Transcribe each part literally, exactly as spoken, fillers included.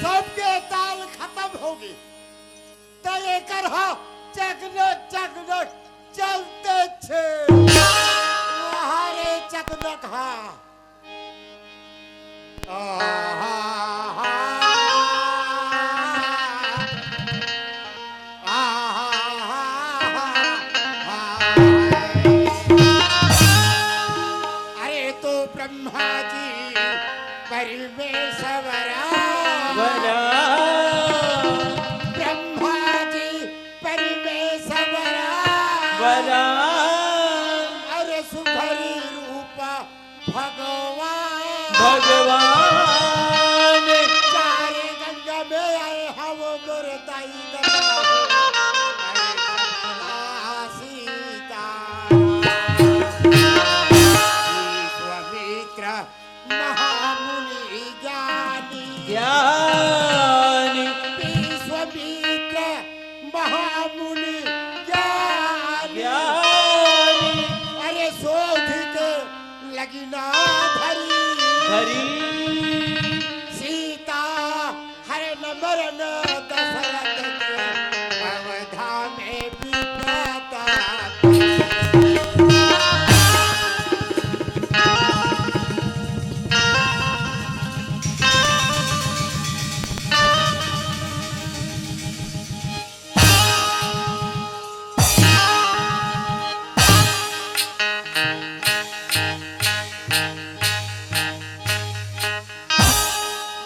सबके ताल खतम होगे, त एकर ह चकनक चकनक चलते छे। वहाँ रे चकनक हा। आहा, हा, आहा, हा, हा। अरे तो ब्रह्मा जी परमेश्वरा। वरा। ब्रह्मा जी परमेश्वरा। वरा। अरे सुघरी रूप भगवान। भगवान। चारे गंगा में आए हव मोर दाई ददा। अरे सतला सीता। विश्वामित्र महामुनि ज्ञानी। ज्ञानी। विश्वामित्र महामुनि ज्ञानी। ज्ञानी। अरे शोधित लगिना धरी। धरी। सीता हरण मरण दशरथ के अवधा में विपदा।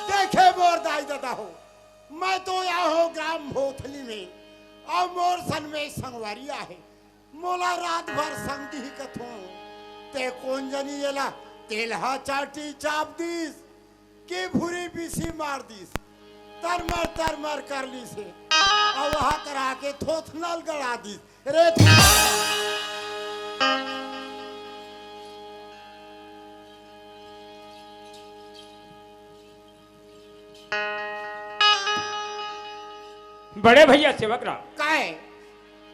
देखे मोर दाई ददा हो, मैं तो आए हों ग्राम भोथली में, अउ मोर सन में संगवारी आहे। मोला रात भर संगती ही कथों, ते कोन जनी एला तेलहा चाटी चाप दीस, के भूरी बीसी मार दीस, तरमर तरमर कर लीस हे, अउ वहा करा के थोथनल गड़ा दीस। रे थोथनल। बड़े भैया सेवक राम। काय?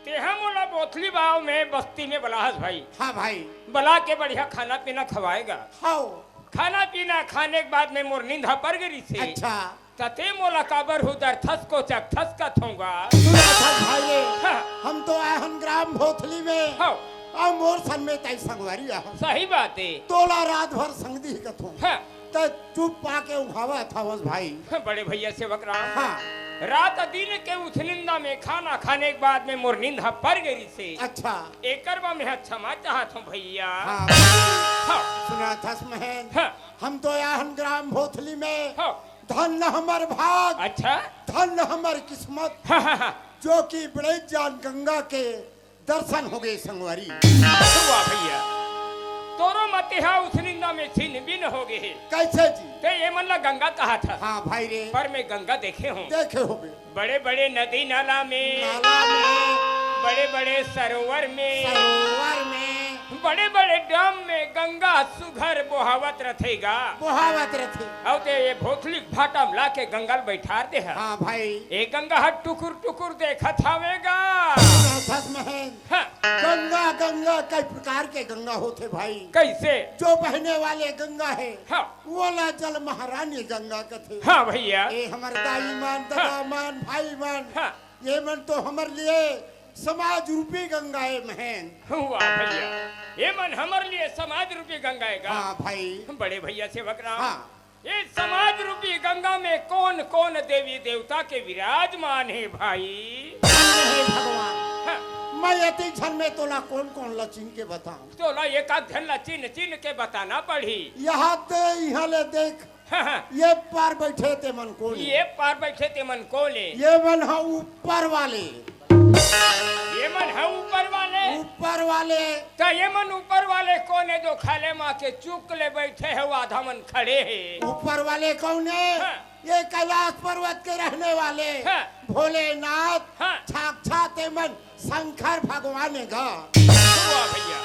तेहा मोला बोथली बाव में बस्ती में बलाहस भाई। हाँ भाई। बला के बढ़िया खाना पीना खवाएगा। हाँ। खाना पीना खाने के बाद में मोर नींद ह पर गे रिसे। अच्छा। त ते मोला काबर हुदर थस कोचक थस कथों गा। सुन रहा था भाई रे, हाँ। हम तो आए हन ग्राम भोथली में। हाँ। अउ मोर सन में तई संगवारी आए हन। सही बात हे। तोला रात भर संगती ही कथों। हाँ। त चुप पाके उघावत हवस भाई। बड़े भैया सेवक राम। हाँ। रात दिन के उथनिंदा में खाना खाने के बाद में मोर नींद ह पर गे रिसे। अच्छा। एकर बर मैं ह क्षमा चाहत हों भैया। हाँ। हाँ। सुनत हस महन। हाँ। हम तो आए हन ग्राम भोथली में। हाँ। धन्य हमर भाग। अच्छा। धन्य हमर किस्मत। हाँ, हाँ, हाँ। जो कि बड़े जान गंगा के दर्शन होगे संगवारी। वाह भैया, तोरो मते हा उथनिंदा में छिन बिन होगे हे। कैसे जी? ते ये मन ला गंगा कहा था। हाँ भाई रे। पर मैं गंगा देखे हों। देखे होबे। बड़े बड़े नदी नाला में, नाला में। बड़े बड़े सरोवर में, सरोवर में। बड़े बड़े ड्रम में गंगा सुघर बोहावत रथे गा। बोहावत रथे। अउ ते ये भोथली भाटा में लाके गंगा ल बैठार दे हा। हाँ भाई। ए गंगा ह टुकुर टुकुर देखत हावे गा। सुनत हस महन। हाँ। गंगा, गंगा कई प्रकार के गंगा होथे भाई। कैसे? जो बहने वाले गंगा हे, हाँ। वोला जल महारानी गंगा कथे। हाँ भैया। ए हमर दाई मन, ददा हाँ। मन, भाई मन, हाँ। ये मन तो हमर लिए समाज रूपी गंगा ए महन। वाह भैया, ये मन हमर लिए समाज रूपी गंगा ए गा। हाँ भाई। बड़े भैया सेवक राम। हाँ। ये समाज रूपी गंगा में कौन कौन देवी देवता के विराजमान हे भाई? हे भगवान। हाँ। मैं एती झन में तोला कोन कोन ला चिन्ह के बताऊं? तोला एक आध झन ला चिन्ह चिन्ह के बताना पड़ही। यहाँ ते इहाँ ले देख, हाँ, हाँ। ये पार बैठे ते मन कोन ए? ये पार बैठे ते मन कोन ए? ये मन ह ऊपर वाले। ये मन ह ऊपर वाले? ऊपर वाले। त ये मन ऊपर वाले कोन ए जो खाले माँ के चुक ले बैठे हे, आधा मन खड़े हे? ऊपर वाले कौन है? हाँ। ये कैलाश पर्वत के रहने वाले हाँ। भोलेनाथ हाँ। साक्षात ये मन शंकर भगवान हे गा। वाह भैया,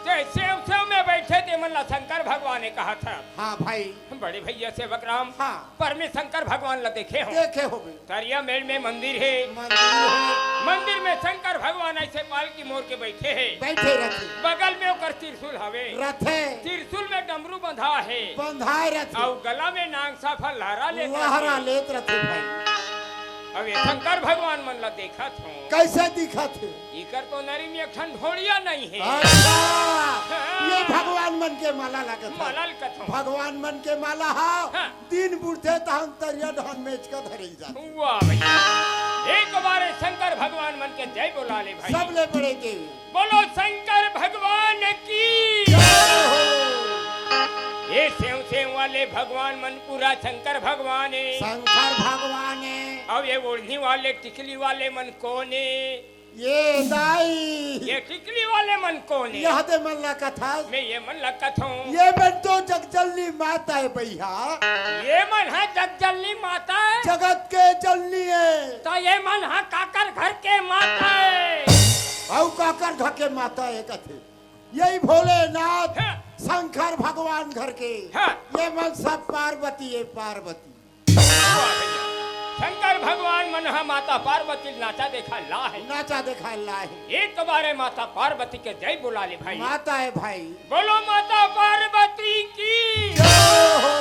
ते सेव सेव में बैठे ते मन ला शंकर भगवान हे कहा था। हाँ भाई। बड़े भैया सेवक राम, हाँ। पर में शंकर भगवान ला देखे हो? देखे होबे। तरिया मेड़ में मंदिर हे। मंदिर हे। मंदिर में शंकर भगवान ऐसे पालकी मोर के बैठे हे। बैठे रथे। बगल में ओकर त्रिशूल हवे। रथे। त्रिशूल में डमरू बंधा हे। बंधाए रथे। अउ गला में नांग साफा लहरा लेत लहरा रथे। लेत रथे भाई। अब ये शंकर भगवान मन ला देखत हो। कैसे दिखत हे? इकर तो नरी में एक ठन ढोड़िया नहीं हे। अच्छा, हाँ। ये भगवान मन के माला लागत हे। माला ल कथों। भगवान मन के माला हा। हाँ। दिन बुढ़थे तहन तरिया डहन में एचका धरे जाथे। वाह भैया, एक बारे शंकर भगवान मन के जय बोला ले भाई। सबले बड़े देव। बोलो शंकर भगवान की। जय हो। ये सेव सेव वाले भगवान मन पूरा शंकर भगवान हे। शंकर भगवान हे। अब ये ओढ़नी वाले टिकली वाले मन कोन हे? ये दाई। ये टिकली वाले मन कोन हे? यह दे मन ला कथस। मैं ये मन ला कथों। ये मन तो जगजननी माता हे भैया। ये मन हा जगजननी माता हे। जगत के जननी हे। त ये मन हा काकर घर के माता हे? अउ काकर घर के माता हे कथे? यही भोलेनाथ, हाँ। शंकर भगवान घर के। हाँ। ये मन सब पार्वती हे, पार्वती। वाह भैया। शंकर भगवान मन ह माता पार्वती ल नाचा देखा ला हे। नाचा देखा ला हे। एक बारे माता पार्वती के जय बोला ले भाई। माता हे भाई। बोलो माता पार्वती की। जय हो।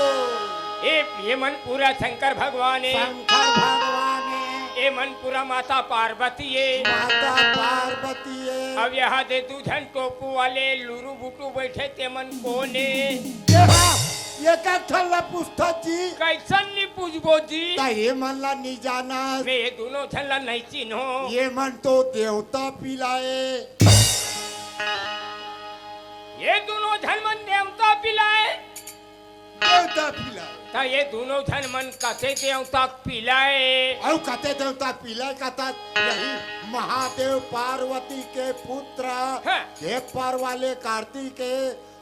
ए, ये मन पूरा शंकर भगवान हे। शंकर भगवान हे। ए मन पूरा माता पार्वती हे। माता पार्वती हे। अब यहाँ दे दू झन टोपू वाले लुरु बुटू बैठे ते मन कोन हे? ये हा, ये का ठन ला पूछथस जी? कैसन नी पूछबो जी? त ये मन ला नी जानस। मैं ये दोनों झन ला नहीं चिन्हों। ये मन तो देवता पिला हे। ये दोनों झन मन देवता पिला हे। देवता पिला हे। त ये दोनों झन मन कते देवता पिला हे? अउ कते देवता पिला हे कथस, यही महादेव पार्वती के पुत्र, हाँ। एक पार वाले कार्तिक हे,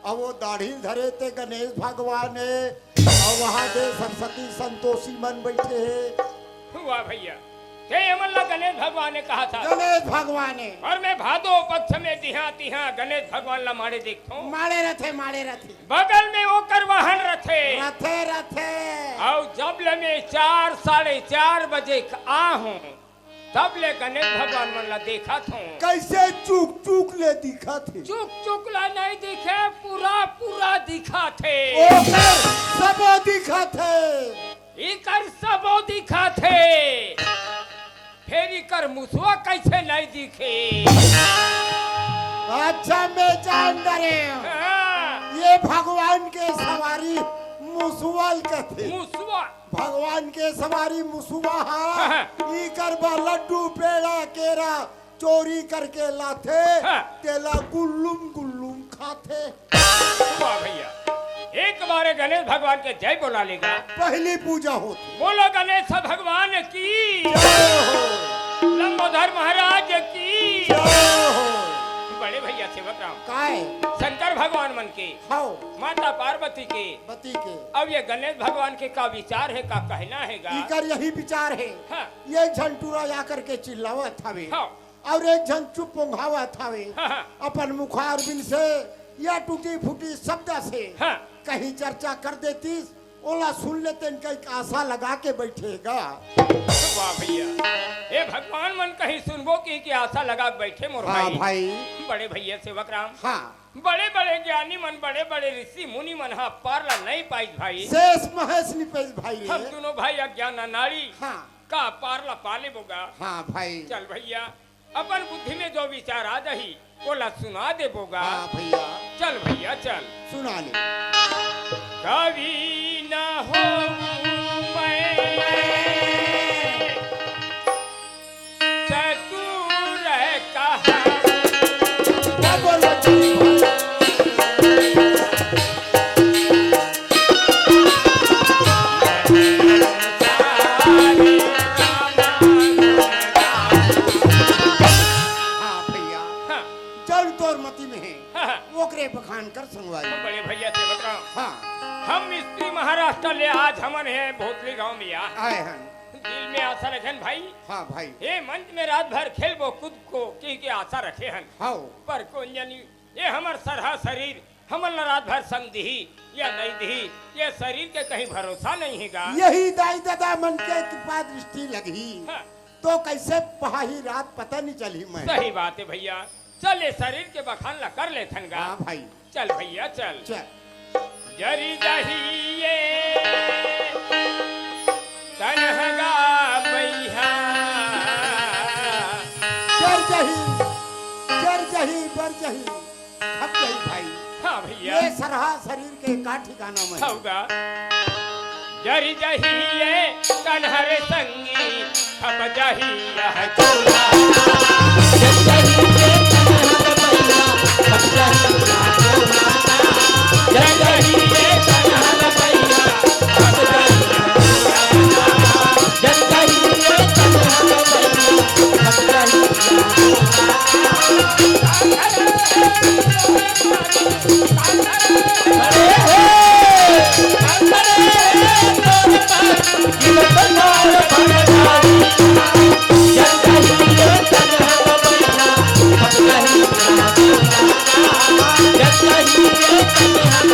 अउ वो दाढ़ी धरे ते गणेश भगवान हे, अउ वहाँ दे सरस्वती संतोषी मन बैठे हे। वाह भैया, ते ये मन ला गणेश भगवान हे कहा था। गणेश भगवान हे। अउ मैं भादो पक्ष में जिहाँ तिहाँ गणेश भगवान ला माड़े देखथों। माड़े रथे, माड़े रथे। बगल में ओकर वाहन रथे। रथे, रथे। अउ जब ले मैं चार, साढ़े चार बजे क-, आ हूँ, तब ले गणेश भगवान मन ला देखत हूँ। कैसे चुक चुक ले दिखत हे? चुक चुक ला नहीं दिखे, पूरा पूरा दिखत हे। ओकर सबो दिखत हे। इकर सबो दिखत हे। फेर इकर मुसवा कैसे नहीं दिखे? अच्छा, मैं जान डरे हूँ। हाँ। ये भगवान के सवारी मुसवा ल कथे। मुसवा। भगवान के सवारी मुसवा हा। हाँ, हाँ। इकर बर लड्डू, पेड़ा, केरा चोरी करके लाथे, हाँ। तेला गुल्लुम गुल्लुम खाथे। वाह भैया, एक बारे गणेश भगवान के जय बोला ले गा। पहली पूजा होथे। बोलो गणेश भगवान की। जय हो। लंबोदर महाराज की। जय हो। बड़े भैया सेवक राम। काय? शंकर भगवान मन के। हव। माता पार्वती के। पति के। अब ये गणेश भगवान के का विचार हे, का कहना हे गा? इकर यही विचार हे। हाँ। ये झन टूरा आकर के चिल्लावत हवे। हाँ। अउ एक झन चुप पोंघावत हवे। हाँ, हाँ। अपन मुखारबिंद से या टूटी फूटी शब्द से हाँ। कहीं चर्चा कर देतिस, ओला सुन लेतेन कहिके आशा लगा के बैठे गा। वाह भैया, हे भगवान मन कहीं सुनबो कि, कि आशा लगा के बैठे मोर हाँ भाई। भाई। बड़े भैया सेवक राम। हाँ। बड़े बड़े ज्ञानी मन, बड़े बड़े ऋषि मुनि मन हा पार ला नहीं पाइस भाई। शेष महेश नहीं पाइस भाई रे। हम दोनों भाई अज्ञान अनाड़ी। हाँ। का पार ला पा लेबो गा। हाँ भाई। चल भैया, अपन बुद्धि में जो विचार आ जाही, ओला सुना देबो गा। हाँ भैया। चल भैया, चल। सुना ले। कवि न होऊँ मैं चतुर कहा बखान कर संगवारी। बड़े भैया सेवक राम। हाँ। हम स्त्री महाराष्ट्र ले आज हमन हे भोतली गांव में आ। आए हन। दिल में आशा रखेन भाई। हाँ भाई। हे मंच में रात भर खेलबो कूदबो कहिके आशा रखे हन। हाँ। पर कोन जनी ये हमर सरहा शरीर हमन ला रात भर संग दिही या नहीं दिही, ये शरीर के कहीं भरोसा नहीं हे गा। यही दाई ददा मन के कृपा दृष्टि लगही। हाँ। तो कैसे पहाही रात पता नहीं चलही मैं। सही बात हे भैया, चल ये शरीर के बखान ला कर लेथन गा। हाँ भाई। चल भैया चल। चल। जरी जही ये तनहगा बइहा। जर जही, जर जही, बर जही, खप जही भाई। हाँ भैया। ये सरहा शरीर के का ठिकाना में हे। हौगा। जरी जही ये कन्हर संगी, खप जही यह चोला। जरी जही ये कन्हर संगी, खप जही यह चोला। जरी जही ये कन्हर संगी, खप जही यह चोला। जरी जही ये कन्हर संगी, खप जही यह चोला।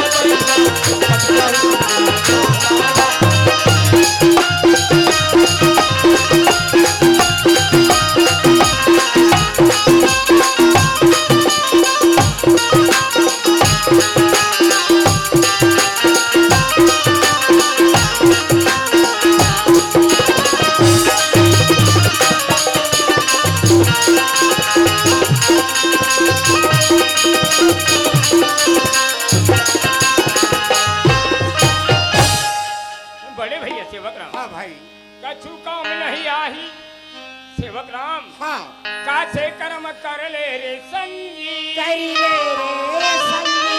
बड़े भैया सेवक राम। हाँ भाई। कछु काम नहीं आही। सेवक राम। हाँ। कासे करम कर ले रे संगी। कर ले रे संगी।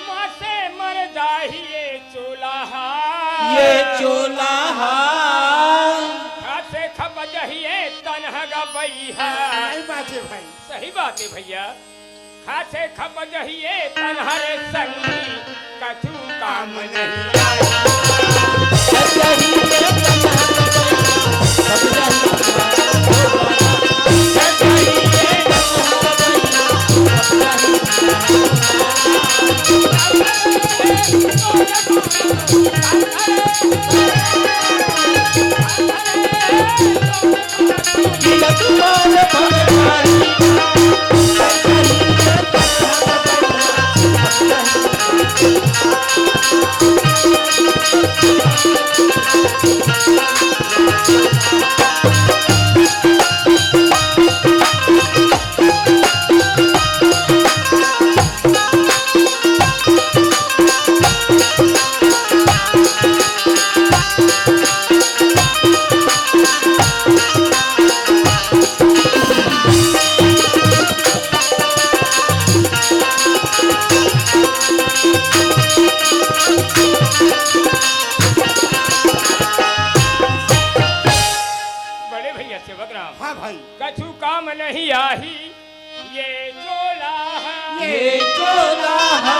मासे मर जाही ये चोलाहा। ये चोलाहा। कासे खप जही ये तनहगा बइहा। नहीं बाजे भाई। सही बात हे भैया। खासे खप जहिए तनहर संगी, कछु काम नहीं आए। बड़े भैया सेवक राम। हाँ भाई। कछु काम नहीं आही ये चोला है। ये चोला है।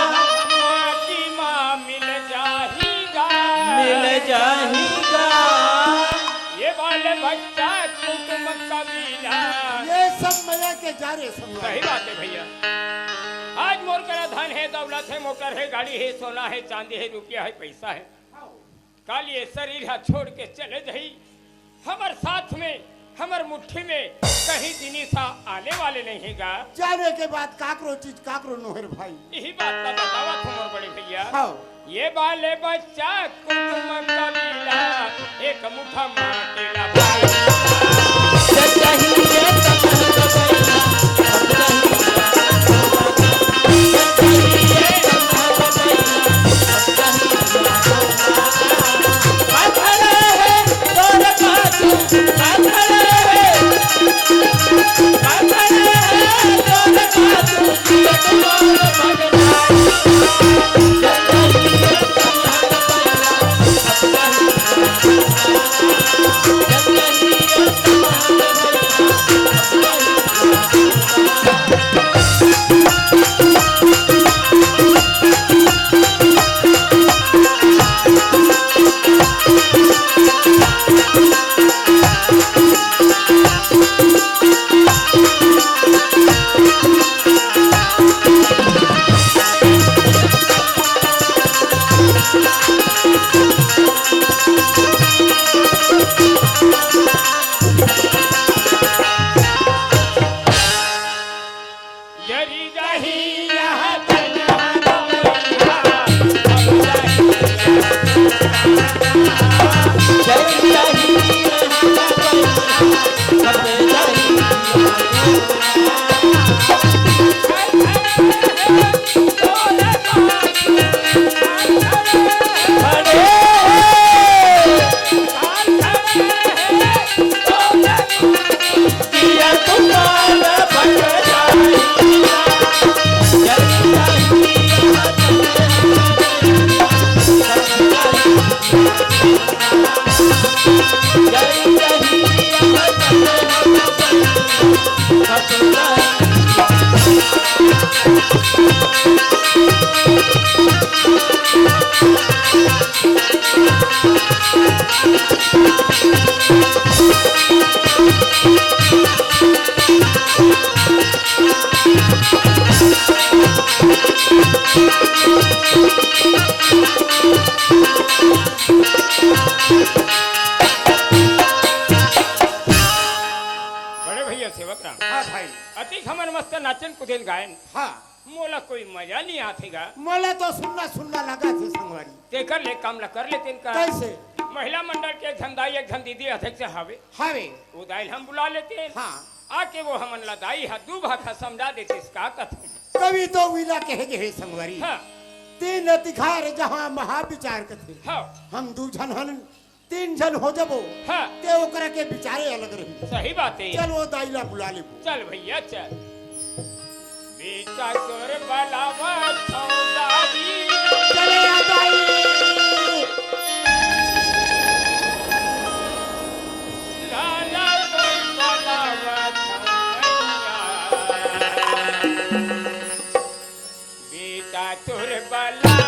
माटी मा मिल जाही गा। मिल जाही गा। ये बाल बच्चा कुटुम कबीला। ये सब मया के जा रे संगवारी। सही बात हे भैया। आज मोर करा धन हे, दौलत हे, मोटर हे, गाड़ी हे, सोना हे, चांदी हे, रुपया हे, पैसा हे। काल ये शरीर हा छोड़ के चले जही, हमर साथ में, हमर मुट्ठी में कहीं जिनिस हा आने वाले नहीं हे गा। जाने के बाद काकरो चीज काकरो नोहे रे भाई। यही बात ला बतावत हूँ मोर बड़े भैया। हाँ। ये बाले बच्चा कुटुम कबीला, एक मुठा माटी ला भाई। बड़े भैया सेवक राम, हाँ भाई। अतिक हमन मस्त नाचेन कुदेन गायेन। हाँ। मोला कोई मजा नहीं आथे गा। मोला तो सुन्ना सुन्ना लगथे संगवारी। तेकर ले काम ला कर लेतेन का। कैसे? महिला मंडल के एक झन दाई, एक झन दीदी अध्यक्ष हवे। हवे। वो दाई ला हम बुला लेतेन। हाँ। आके वो हमन ला दाई हा दू भाखा समझा देतिस का कथन। कवि तो विला कहे गे हे संगवारी। हाँ। तीन अतिखार जहाँ महाविचार कथे। हाँ। हम दू झन हन, तीन झन हो जबो। हाँ। ते ओकरा के विचारे अलग रही। सही बात हे। चल वो दाई ला बुला लेबो। चल भैया चल। बेटा तोर बलावा सौदारी। चले आ दाई। लाला तोर बलावा सौदारी। बेटा तोर बलावा।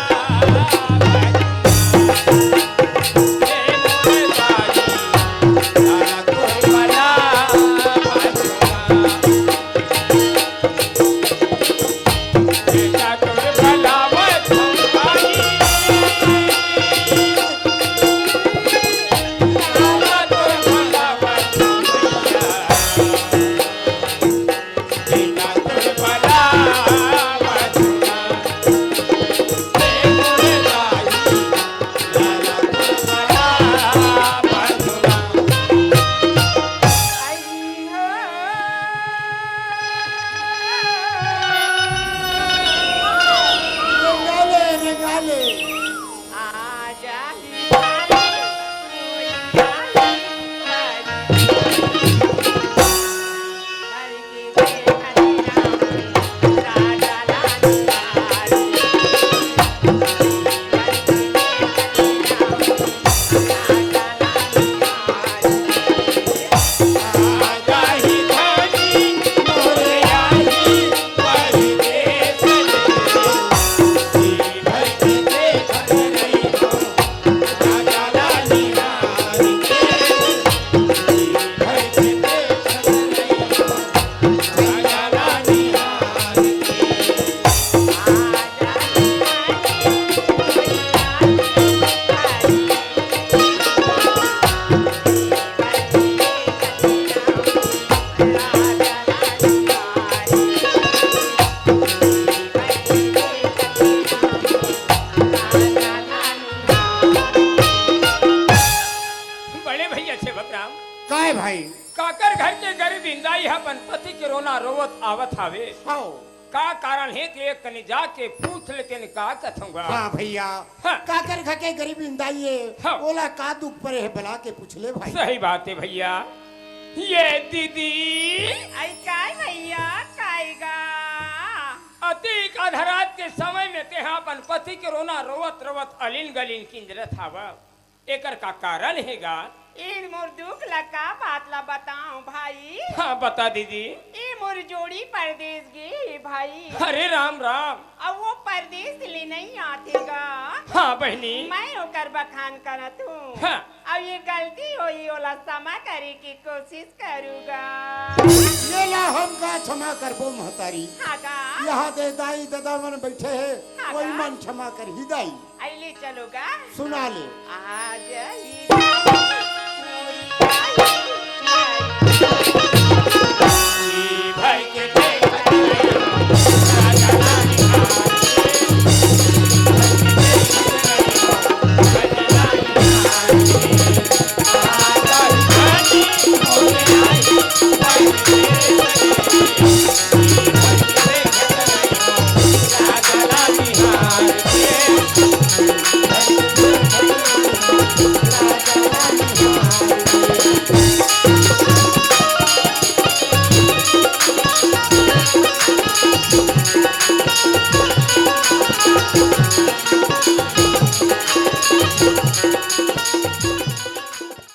बड़े भैया सेवक राम। काय भाई? काकर घर के गरीब इंदाई ह अपन पति के रोना रोवत आवत हावे। हाँ। का कारण हे ते एक कनी जाके पूछ लेतेन का कथंगा। हाँ भैया। हाँ। काकर घर के गरीब इंदाई हे, हाँ। ओला का दुख परे हे बला के पूछ ले भाई। सही बात हे भैया। ये दीदी। आई काय भैया, काय गा? अतिक अधरात के समय में तेहा अपन पति के रोना रोवत रोवत अलिन गलिन किंजरत हावा। एकर का कारण हे गा? इन मोर दुख ला का बात ला बताऊं भाई? हाँ, बता दीदी। ए मोर जोड़ी परदेस गे भाई। अरे राम राम। अउ वो परदेस ले नइ आथे गा। हाँ बहिनी। मैं ओकर बखान करत हूँ। हाँ। अउ ये गलती होही ओला समा करे के कोशिश करूँ गा। ये ला हम का क्षमा करबो महतारी। हाँ गा। यहाँ दे दाई ददा मन बैठे हे, हाँ वही गा। मन क्षमा करही दाई। अइले चलो गा। सुना ले। आज ही